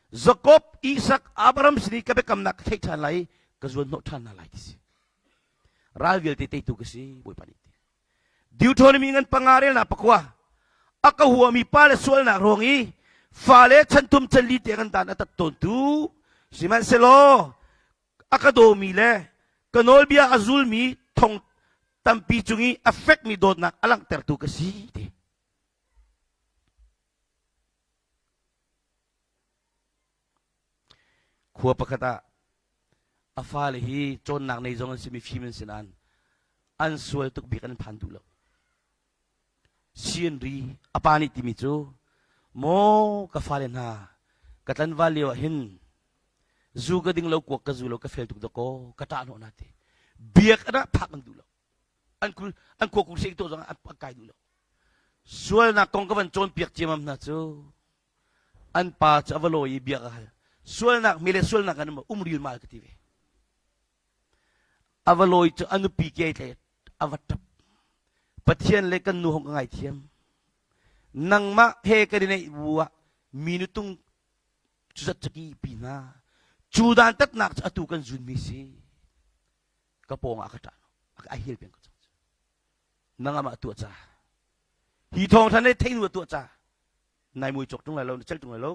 Jakob, Isak, Abraham sin i ka biakamnak ka theih ṭhan lai i ka zuan hnawh ṭhan hna lai ti si. Ral vialte teitu ka si, Bawipa nih ti. Deuteronomy ngan panga relnak pakua. A ka huami pa le sualnak ruang i fale chanthum chanli te kan dan a tat tawntu sihmanhsehlaw a ka dawmi le ka nawlbia a zulmi thong tampi cung i a fekmi dawtnak a langhtertu ka si ti. Khua pakhat ah a fale hi cawnnak nei zong an si mifim an si nain an sual tuk bik an phan duh lo. Sianri a pa nih timi cu maw ka fale hna ka tlanval lio ah hin zu ka ding lo kuak ka zu lo ka fel tuk dakaw ka ṭah hnawh hna ti biak an ah phak an duh lo an kul an khua kung to zong an kai duh lo sualnak kong ka van cawnpiak ciamam hna cu an pa cu a va lawi i biak a hal sualnak mi le sualnak an um um ril mal ka ti ve a va lawi cu a nupi ke tle a va ṭap Pathian le kan nu hong ka ngaithiam nangmah he kan i neih bu ah mi nutung cuzat caki pi hna cu dan tatnak cu atu kan zun mi si ka pawng ah ka ṭah a hil peng ko cang nang amah tuah ca hi thawng than le theinu tuah ca nai mui cok tung lai lo na cel tung lai lo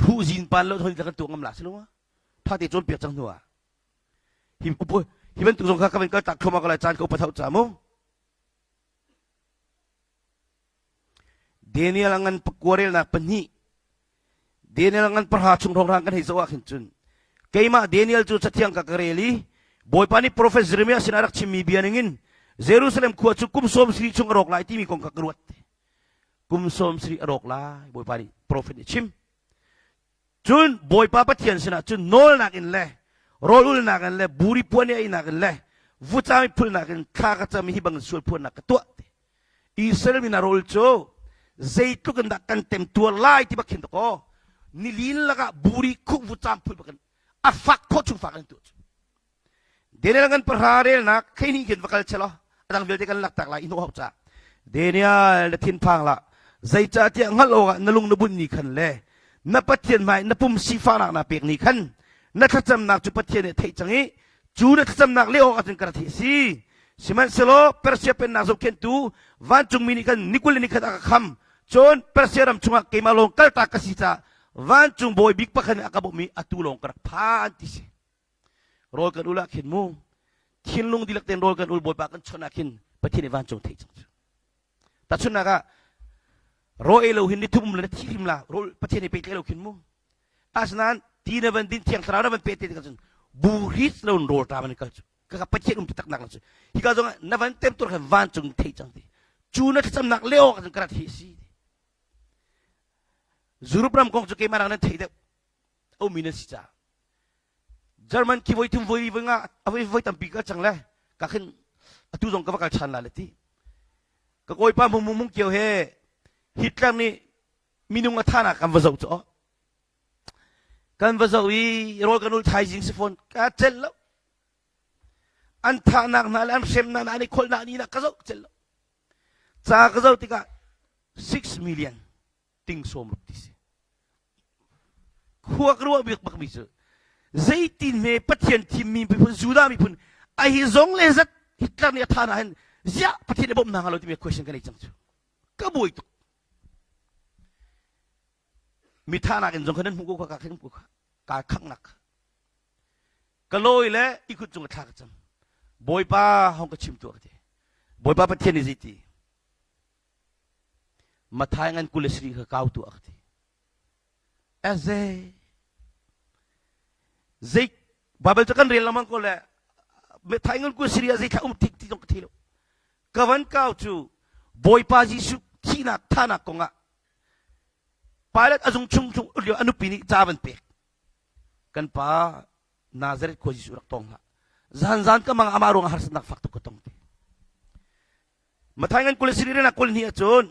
hru zin pan lo thon kan tuah ngam la si lo tha te cawn piak cang hnu ah hi upo hi bantuk zong kha ka van kal tak thluahmah ko lai caan ka upa thau ca mu Daniel a ngan kuarelnak pahnih Daniel a ngan pahra chung hrawnghrang kan hei zoh ah khin cun keimah Daniel cu cathiang ka ka rel i Bawipa nih profet Jeremiah sinah rak chimmi bia ningin Jerusalem khua cu kum sawm sarih chung a rawk lai timi kong kha ka ruat. Kum sawm sarih a rawk lai Bawipa nih profet nih chim. Cun Bawipa Pathian sinah cun nawlnak in le rawlulnak in le buri puan i einak in le vucam i phulnak in thla ka cam i hi bangin sual phuannak ka tuah ti. Israel mi hna rawl cu zeitluk in dah kan temtuar lai ti bak khin dakaw nilin lakah buri khuh vucam phul bakin a fak khawh chung fak in tuah cu. Daniel kan pahra relnak hleihnih khin va kal chelaw a dang vialte kan laktak lai i hnawh hau ca. Daniel na thinphang la zeicahtiah hngalh awkah na lung na bunh ni khan le na Pathian hmai na pum sifahnak na pek ni khan na thlacamnak cu Pathian nih a theih cang i cu na thlacamnak leh awkah cun ka ra theih a si. Sihmanhsehlaw Persia pennak zohkhenhtu vancungmi nih khan ni 20 le ni khat a ka kham. Cun Persia ram chungah keimah lawng kaltak ka si caah vancung bawi bik pakhat nih a ka bawmh i atu lawng ka rak phan ti si. Rawl kan ul ah khin mu thinlung dihlak tein rawl kan ul Bawipa kan chawnh ah khin Pathian nih vancung theih cang cu. Tahchunhnak ah raw ei lo hin ni thum um le na thi hrim la rawl Pathian nih pe tle lo khin mu. Asinain ti na van din thiang thlarau na van pe te tikah cun bu hrit lo in rawl ṭam an kal cu. Kaka Pathian um taknak la cu. Hika zong ah na van tem tur khan vancung theih cang ti. Cu na thlacamnak le awk cun ka rat hi si. Europe ram kong cu keimah nak nan theih deuh. Ummi nan si caah. German khi voi thum voi voi nga a voi voi tampi ka cang le ka khin atu zong ka va kal ṭhan la le ti ka kawipa mung mung mung kio he Hitler nih minung a thahnak kan va zoh cu kan va zoh i rawl kan ul thaizing si fawn ka celh lo an thahnak hna le an hremnak hna an i kholhnak ni na ka zoh celh lo ca ka zoh tikah 6 million ting sawm ruk ti si khua ka ruah bik bakmi cu zeitin hme Pathian thimmi miphun Judah miphun a hi zong le zat Hitler nih a tha na hin ziah Pathian nih bawmh hna hnga lo timi question ka nei cang cu ka buai tuk mi thahnak in zong kha nan hmuh ko kha ka khin ko kha ka khangnak ka lawi le ikut cung a thla ka cam Bawipa hong ka chim tuah ka ti Bawipa Pathian nih zeiti Mathai ngan 23 kha kau tuah ka ti. Eze zei Bible cu kan rel lengmang ko le Mathai ngan 23 ah zei thla um tik ti zong ka thei lo. Ka van kau cu Bawipa Jesuh thihnak thahnak kongah Pilate a zung chung chung lio a nupi nih ca van pek. Kan pa Nazareth khua Jesuh rak tong hlah. Zan zan ka mang amah ruangah harsatnak fak tuk ka tong ti. Matthai ngan 23 rian 22 ahcun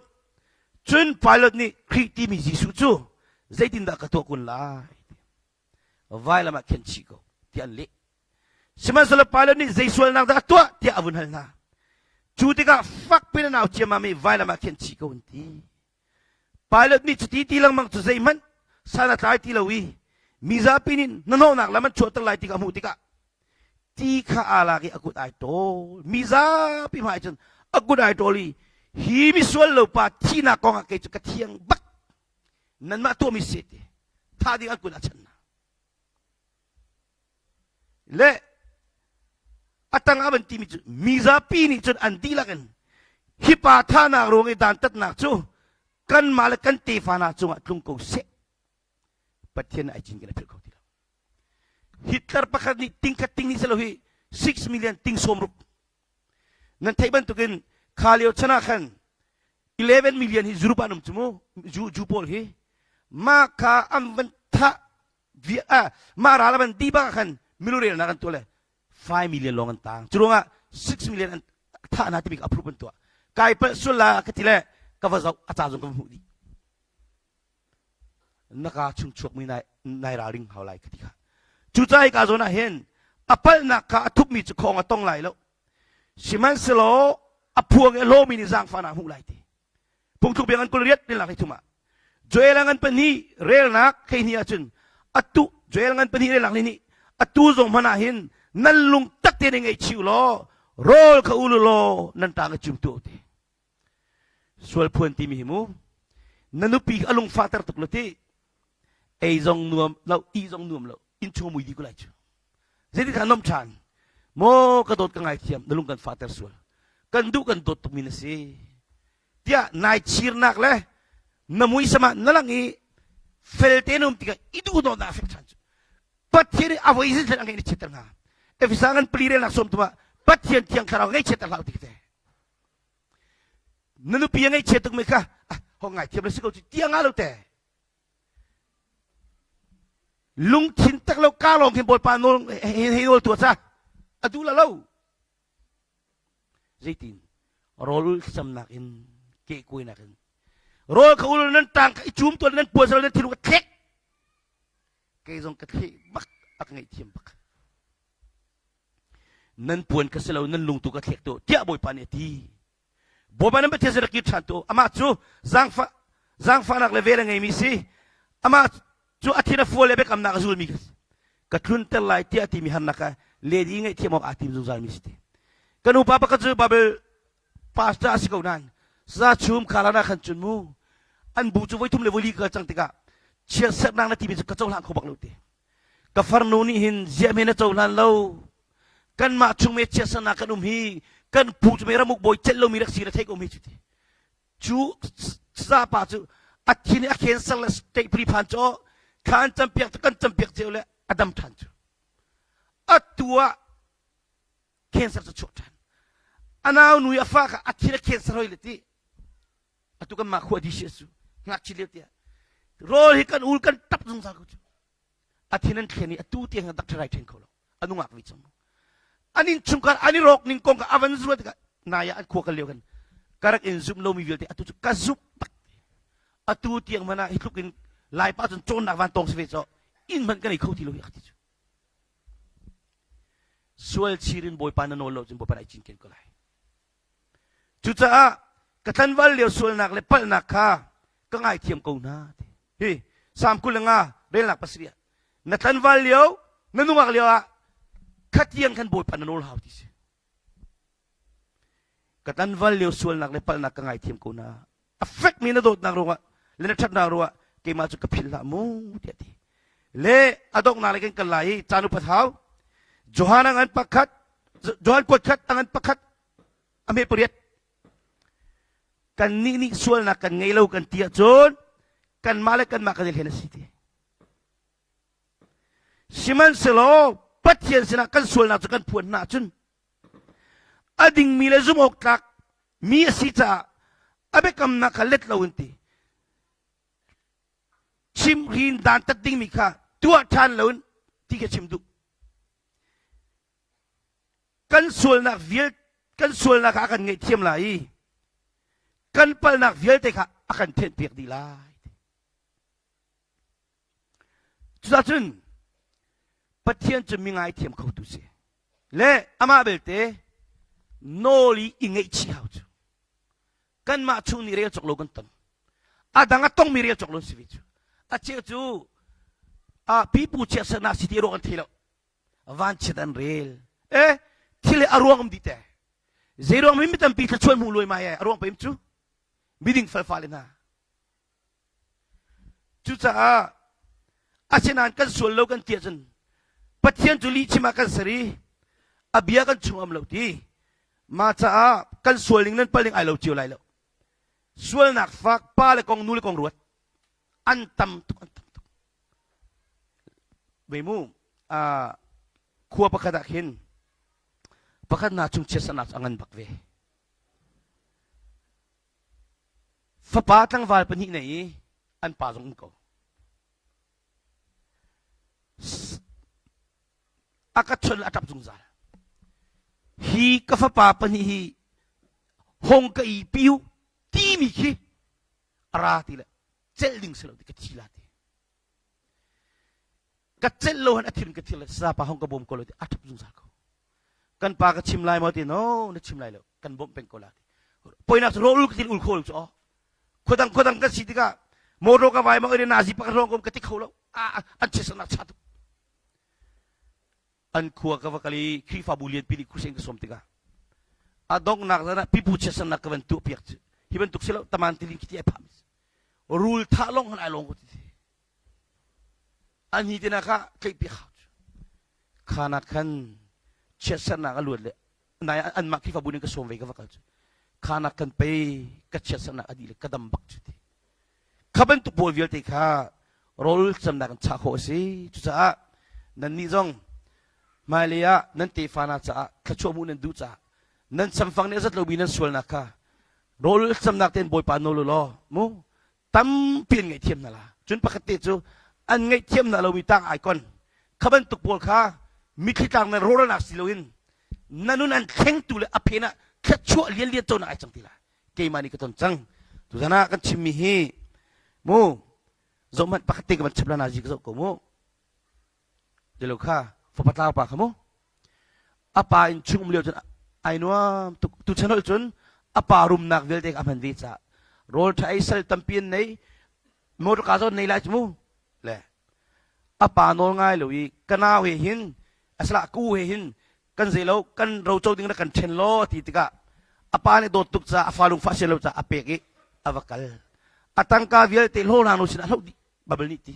cun Pilate nih Khrih timi Jesuh cu zeitindah ka tuah kun lai vailam ah khen chih ko tiah an leh. Sihmanhsehlaw Pilate nih zei sualnak dah a tuah tiah a vun hal hna. Cu tikah fak pin an au ciammam i vailam ah khen chih ko an ti. Pilate nih cuti ti lengmang cu zeihmanh san a tlai ti lo i mizapi nih hnahnawhnak lam an chuahter lai ti kha a hmuh tikah ti kha aa lak i a kut ai ṭawl. Mizapi hmai cun a kut ai ṭawl i. Hi misual lo pa thihnak kong ah kei cu ka thiang bak. Nanmah tuahmi si ti. Thah ding an kun a chan na. Le a tang ah van timi cu mizapi nih cun an dihlak in hi pa thahnak ruang i dantatnak cu kanmah le kan tefa hna cungah tlung ko seh. Pathian ai cinken a philh kho ti lo. Hitler pakhat nih ting khat ting nih selo hi 6 million ting sawm ruk. Nan theih bantukin kha lio chan ah khan 11 million hi Europe an um cu mu Jew, Jew pawl hi mah kha an van thah mah ral an van di bak ah khan milurelnak an tuah le 5 million lawng an tang. Cu ruangah 6 million an thah hna timi approve an tuah. Kai palh sul la ka ti le ka va zoh a ca zong ka va hmuh dih. Na ka chung chuakmi nai nai ralring hau lai ka ti kha. Cucaah hika zawn ah hin a palhnak kha a thupmi cu khawng a tong lai lo. Sihmanhsehlaw a phuang i a hlawmi nih zaangfahnak a hmuh lai ti. Phungthluk bia ngan kul riat relnak hlei thum ah Joel a ngan pahnih relnak hleihnih ahcun atu Joel ngan pahnih relnak hleihnih atu zong hmanh ah hin nan lung tak te nih ngaihchih u law rawl kha ul u law nan ṭang i cum tuah u ti. Sual phuan timi hi mu na nupi a lungfahter tuk lo ti ei zong nuam lo ih zong nuam lo innchung mui dih ko lai cu zeiti kha nom ṭhan maw ka dawt ka ngaithiam na lung kan fahter sual kan duh kan dawt tukmi na si tiah nai chirnak le na muisam ah na lang i fel te na um tikah i duh dawtnak a fek ṭhan cu Pathian nih a voi zin a ngeih na chiatter hnga Efesa ngan pali relnak sawm tum ah Pathian thiang thlarau ngaihchiatter hlah u ti ka te Na nupi a ngaihchia tuk mi kha ah ho ngaithiam le si ko cu tia nga lo te. Lungthin tak lo ka lawng khin Bawipa nawl hei nawl tuah ca a duh la lo. Zeitin rawl ul thlacamnak in kehkuainak in rawl kha ul nan tang kha i cum tuan nan puan nan thinlung ka thlek kei zong ka thleh bak a ka ngaihthiam bak Nan puan ka si lo, nan lung tu ka thlek tu, tiah Bawipa nih a ti. Bawipa nan Pathian sin rak kir ṭhan tu, amah cu zaangfah, zaangfahnak le vel a ngeimi si. Amah cu a thin a fual le biakamnak a zulmi ka si. Ka tlunter lai tiah a timi harnak ah ledi ngaihthiam awk aa tim zungzalmi si ti. Kan upa pakhat cu Bible pastor a si ko nain sa chum khalan ah khan cun mu an bu cu voithum le voili ka cang tikah chiatserhnak na timi cu ka cohlang kho bak lo ti. Ka farnu nih hin ziah hme na cohlan lo? Kanmah chung me chiatsernak kan um hi kan pu cu me ramuk bawi celh lomi rak si na theih ko mi cu ti. Cu sapa cu a thin a cancer le state pri phan cu thla an campiak cu kan campiak ceu le a dam ṭhan cu. Atu ah cancer cu chuak ṭhan. A nau nu i a fa kha a thin a cancer hoi le ti. Atu kan mah khua di si su ngakchi lio tiah rawl hi kan ul kan tap zungzal ko cu. A thin an thlen i atu tiang hin doctor ai then kho lo. A nungak vi cang. An in chungkhar an i rawk ning kong ka avan zuat tikah naya an khua kal lio kan ka rak in zumh lomi vialte atu cu ka zumh bak. Atu tiang hmanh ah hi tluk in Laipa cun cawnnak van tong si ve caw inn hmanh kan ei kho ti lo hi ti cu. Sual chir in Bawipa na nawl lo cun Bawipa na i cinken ko lai. Cucaah ka tlanval lio sualnak le palhnak kha ka ngaithiam ko hna ti. Hi Salm 25 relnak pasarih ah na tlanval lio na nungak lio ah khatiang khan Bawipa na nawl hau ti si. Ka tlanval lio sualnak le palhnak ka ngaithiam ko hna. A fekmi na dawtnak ruangah le na ṭhatnak ruangah keimah cu ka philh hlah mu tiah ti. Le a donghnak lei kan kal lai i caan upat hau. Johan a ngan pakhat Johan kuat khat a ngan pakhat a hme pariat kannih nih sualnak kan ngei lo kan ti ahcun kanmah le kanmah kan i hlen a si ti. Sihmanhsehlaw Pathian sinah kan sualnak cu kan phuan hna ahcun a dingmi le zumh awk tlak mi a si caah a biakamnak kha let loin ti chimhrin dantat dingmi kha tuah ṭhan loin ti ka chim duh. Kan sualnak vial kan sualnak kha a kan ngaihthiam lai i kan palhnak vialte kha a kan thenhpiak dih lai. Cucacun Pathian cu mi ngaithiam khotu si. Le amah belte nawl i i ngaihchih hau cu. Kanmah chung nih rel cawk lo kan ton. A dang a tongmi rel cawk lo si ve cu. A cheu cu a pipu chiatsernak si ti ruang an thei lo. Vanchiat an rel. Eh, thil hi a ruang um dih te. Zeiruang mi tampi thluachuah hmu luai mai ai a ruang pem cu miding falfa le hna. Cucaah asinain kan sual lo kan ti ahcun Pathian cu lihchim ah kan ser i a bia kan chung am lo ti. Mah caah kan sual ning nan pal ning ai lo cio lai lo. Sualnak fak pa le kong nu le kong ruat an tam tuk an tam tuk. Ve mu khua pakhat ah khin pakhat na chung chiatsernak cu a ngan bak ve. Fapa tlangval pahnih nei i an pa zong um ko. A ka chon a ṭap zungzal. Hi ka fapa pahnih hi hong ka i piu timi khi a ra ti le celh ding si lo ti ka thi la ti. Ka celh lo han a thir ka thir le sapa hong ka bawm ko lo ti a ṭap zungzal ko. Kan pa ka chim lai maw ti no na chim lai lo kan bawmh peng ko la ti. Poinak cu rawlul ka til ul kho lo cu aw. Khuadang khuadang kan si tikah motor ka vai ma oi nazi pakhat hrawng ka ti kho lo. An chisanak cha tuk. An khua ka va kal i Khrihfabu lianpi nih khusen ka sawm tikah a donghnak zan ah pipu chiatsernak ka van tuah piak cu hi bantuk si lo taman tilin khi ti ai phah rul thah lawng han ai lawng ko ti an hi tina kha tleih piak hau cu khanak khan chiatsernak a luat le nai anmah Khrihfabu nih ka sawm ve ka va kal cu khanak kan pe ka chiatsernak a dih le ka dam bak cu ti Kha bantuk pawl vialte kha rawl camnak in chah khawh a si. Cucaah nannih zong hmailei ah nan tefa hna caah thluachuah hmuh nan duh caah nan samfang nih a zat lomi nan sualnak kha rawl camnak tein Bawipa nawl u law mu tampi an ngaihthiam hna la. Cun pakhat te cu an ngaihthiam hna lomi tang icon kha bantuk pawl kha mitthli tlang nan rawhralnak si loin na nun an thlengtu le a phen ah thluachuah lianlian conak ai cang ti lai. Keimah nih ka ton cang. Tuzan ah kan chimmi hi mu zoh hmanh pakhat te ka van chap la nazi ka zoh ko mu. Dilo kha fapa tlau pa kha mu. A pa in chung um lio cun ai nuam tuk tu chan hol cun a pa rumnak vialte ka hman ve ca rawl tha ei sal tampi an nei motor ka zawn nei lai cu mu le a pa nawl ngai lo i ka nau he hin asala ku he hin kan zei lo kan roco ding na kan ṭhen law ti tikah a pa nih dawt tuk caah a fa lungfah sian lo caah a pek i a va kal a tangka vialte hlawhhlang nu sinah hloh dih Bible nih ti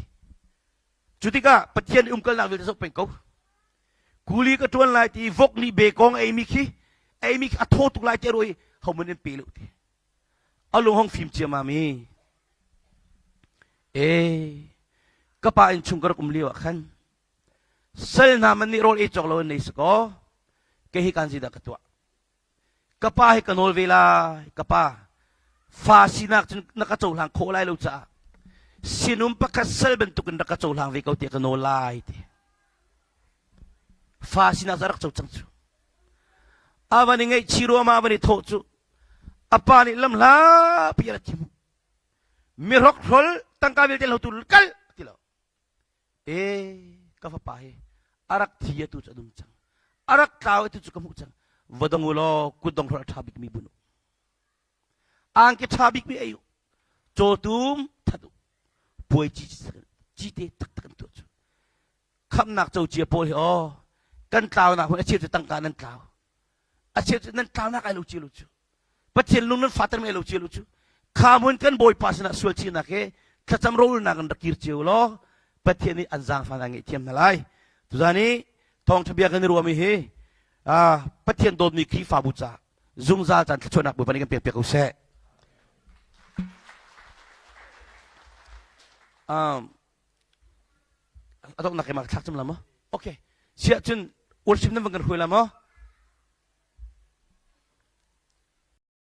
cu tikah Pathian umkalnak vialte zoh peng ko kuli ka ṭuan lai ti vok nih bekawng ei mi khi ei mi khi a thaw tuk lai ti a ruah i homan in pe lo ti a lung hong fim ciamam i e ka pa inn chung ka rak um lio ah khan Sal hna man nih rawl ei cawk lo in nei si kaw, kei hi kan zeidah ka tuah? Ka pa hi ka nawl ve lai, ka pa. Fa sinak cun na ka cohlang khawh lai lo caah sinum pakhat sal bantukin rak ka cohlang ve ko tiah ka nawl lai ti. Fa sinak cu a rak co cang cu. A van i ngaihchih ruahmah a van i thawh cu a pa nih lamhlapi a ra thim. Mihrokhrol tangka vialte hlotu kal ti lo. E ka fapa hi a rak thi atu cu a dum cang a rak tlau atu cu ka hmuh cang va dong u law kutdong hrolh a ṭha bikmi bun u angki ṭha bikmi ei u cawtum that u puai ci cite taktak an tuah cu khamnak co cia pawl hi aw kan tlaunak hmun a cheu cu tangka nan tlau a cheu cu nan tlaunak ai lo cio lo cu Pathian lung nan fater mi lo cio lo cu kha hmun kan Bawipa sinah sual chinak he thlacam rawlnak in rak kir cio law Pathian nih an zaangfah na ngaihthiam hna lai tuzan i thawngṭha bia kan i ruahmi hi Pathian dawtmi Khrihfabu ca zungzal caan thluachuahnak Bawipa nih kan pek piak ko seh. Um, a donghnak keimah ka thlak cem la maw? Okay. Siah cun worship nan van kan hruai la maw?